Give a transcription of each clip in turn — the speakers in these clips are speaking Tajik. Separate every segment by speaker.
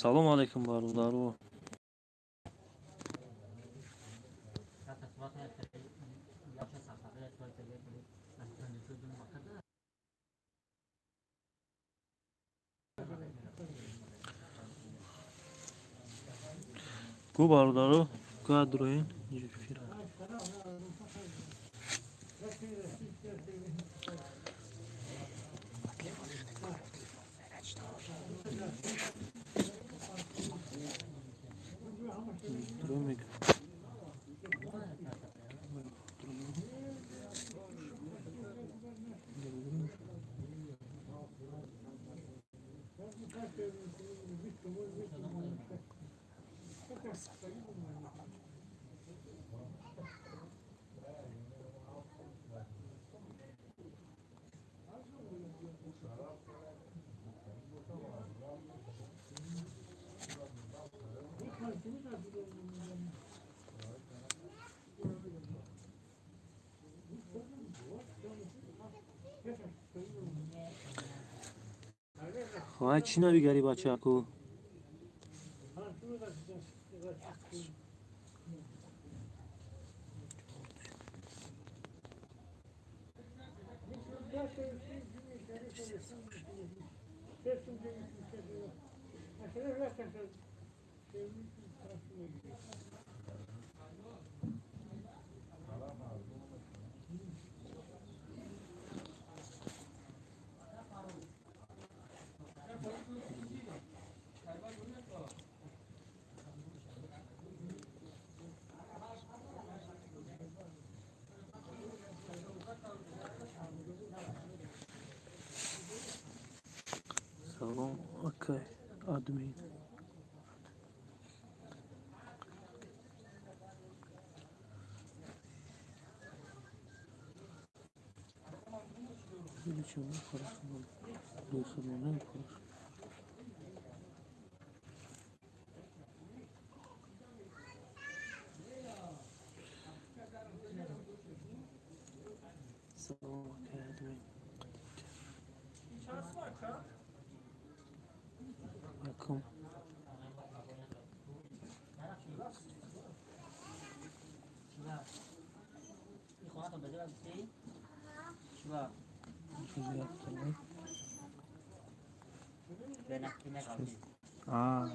Speaker 1: Салому алейкум, бародаро. Ку бародаро, кадроин эфир. Вай, чӣ навигари, бачаку? Салом, акай админ. Ничего, хорошо. Хорошо. Салом, акай админ. Якум.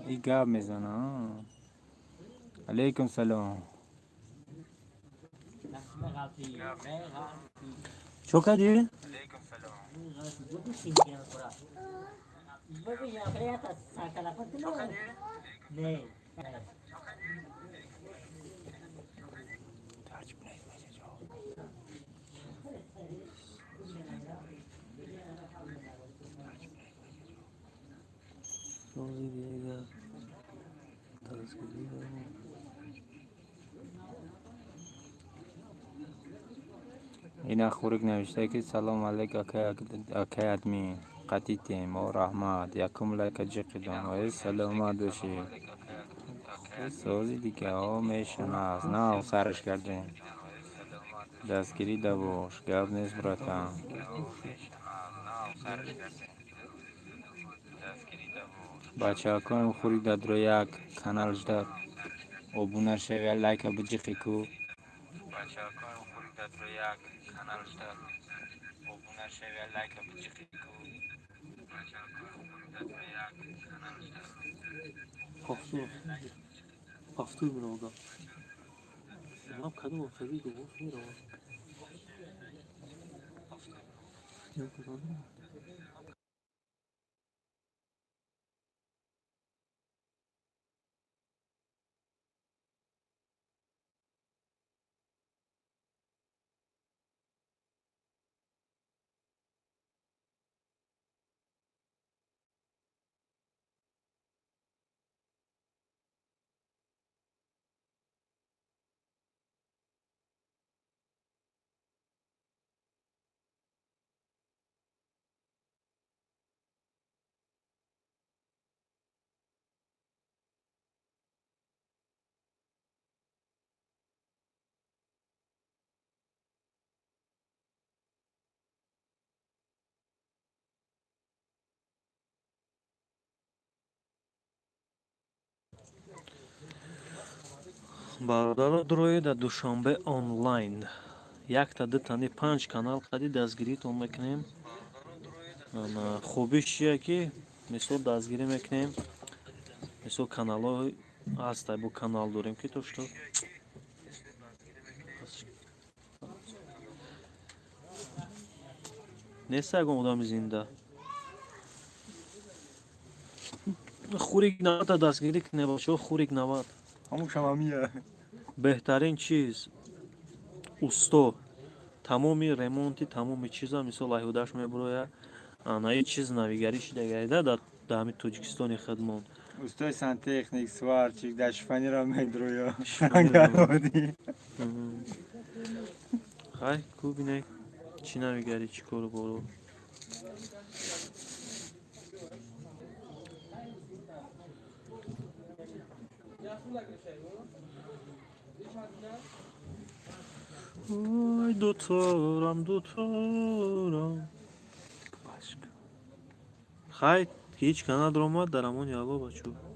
Speaker 2: И гап мезана. Алейкум салом.
Speaker 1: Чо кардӣ? Сози дигар дастгирӣ.
Speaker 2: Ина хурик навишта, ки салом алейк, акай админ, қатитем о, раҳмат. Якум лайка ҷиқидам. Ой, саломат бошӣ. Сози дига о мешанас. Нав сараш кардем. Дастгирӣ дабош. Гап нест, братан. Бачаҳакоем хурик дадро як канал жда обуна шавя, лайка биҷиқи ку. Бачаҳакоем хурик дадро як канал жда обуна шавя, лайка биҷиқи ку.
Speaker 1: Пафтур. Пафтур меравад. Ман кадом охири гуфт меравад. Бародаро, дуроед дар Душанбе онлайн. Якта, дутани, панҷ канал қади дастгиритон мекунем. Хубиш чие, ки мисол дастгирӣ мекунем, мисол каналҳо ҳастай, бо канал дорем, ки то что нест ягон одами зинда. Хурик 90-та дастгирӣ кунем, бачаҳо, хурик 90.
Speaker 2: Ҳамушам ҳамия.
Speaker 1: Беҳтарин чиз, усто тамоми ремонти, тамоми чиза, мисол, айҳудаш мебурояд. Ана ин чиз навигарӣ шидагарида дар ҳамин Тоҷикистони худмон.
Speaker 2: Устои сантехник, сварщик, дар шифанира медроя.
Speaker 1: Хай, ку бинек, чӣ навигарӣ, чӣ кору бору. Ой, дуторам, дуторам. Хай, ҳеҷ канал омад дар амони Алло, бачо.